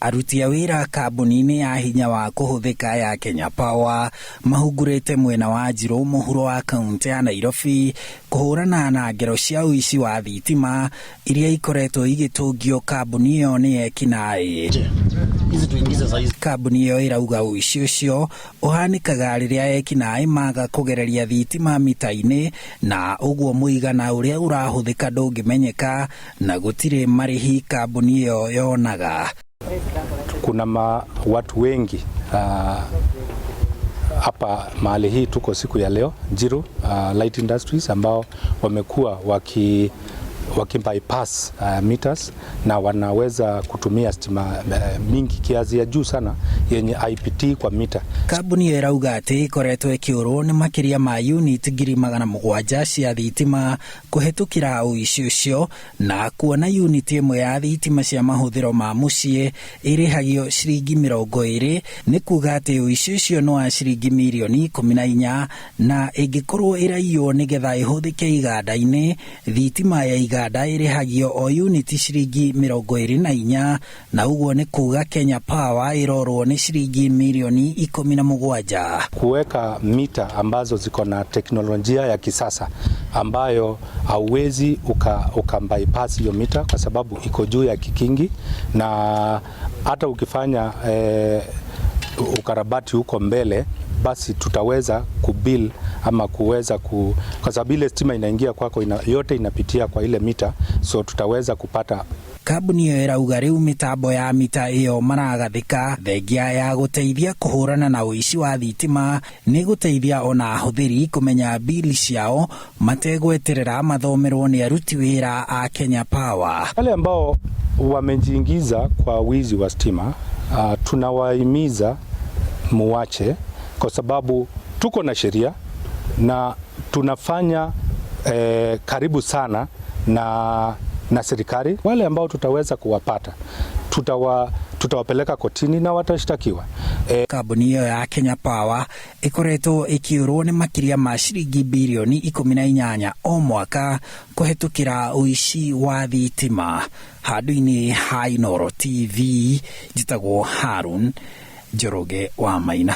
Aruti a wĩra kambuni-inĩ ya hinya wa kũhũthĩka ya Kenya Power mahungurĩte mwena wa Njirũ mũhuro wa kaunti ya Nairobi kũhũrana na ngero cia ũici wa thitima iria ikoretwo igĩtũngio kambuni ĩyo nĩ ekinaĩ. Kambuni ĩyo ĩrauga ũici ũcio ũhanĩkaga rĩrĩa ekinaĩ maga kũgereria thitima mita-inĩ na ũguo mũigana ũrĩa ũrahũthĩka ndũngĩmenyeka na gũtirĩ marĩhi kambuni ĩyo yonaga. Kuna watu wengi hapa mahali hii tuko siku ya leo Njiru Light Industries ambao wamekuwa waki bypass meters na wanaweza kutumia stima mingi kiasi ya juu sana yenye IPT kwa mita. Kambuni ĩyo ĩrauga atĩ ĩkoretwo ĩkĩũrwo nĩ makĩria ma unit 700,000 cia thitima kũhetũkĩra ũici ũcio, na kuona unit ĩmwe ya thitima cia mahũthĩro ma mũciĩ ĩrĩhagio ciringi 20, nĩ kuga atĩ ũici ũcio nĩ wa ciringi mirioni 14, na ĩngĩkorwo ĩraiywo nĩgetha ĩhũthĩke iganda-inĩ, thitima ya iganda ĩrĩhagio o unit ciringi 24, na ũguo nĩ kuga Kenya Power ĩrorwo nĩ ciringi mirioni 17. Kuweka mita ambazo ziko na teknolojia ya kisasa ambayo hauwezi uka bypass hiyo mita kwa sababu iko juu ya kikingi, na hata ukifanya ukarabati huko mbele, basi tutaweza kubill ama kuweza kwa sababu ile stima inaingia kwako yote inapitia kwa ile mita, so tutaweza kupata. Kambuni ĩyo ĩrauga rĩu mĩtambo ya mita ĩyo maragathĩka, thengia ya gũteithia kũhũrana na ũici wa thitima, nĩ gũteithia ona ahũthĩri kũmenya bili ciao mategweterera mathomerwo nĩ aruti wĩra a Kenya Power. Wale ambao wamejiingiza kwa wizi wa stima, tunawahimiza muwache, kwa sababu tuko na sheria na tunafanya karibu sana na serikali. Wale ambao tutaweza kuwapata tutawapeleka kotini na watashtakiwa. Kambuni ĩyo ya Kenya Power ĩkoretwo ĩkĩũrwo nĩ makĩria ma ciringi birioni 18 o mwaka kũhetũkĩra ũici wa thitima. Handũ-inĩ ha Inooro TV, njĩtagwo Harun Njoroge wa Maina.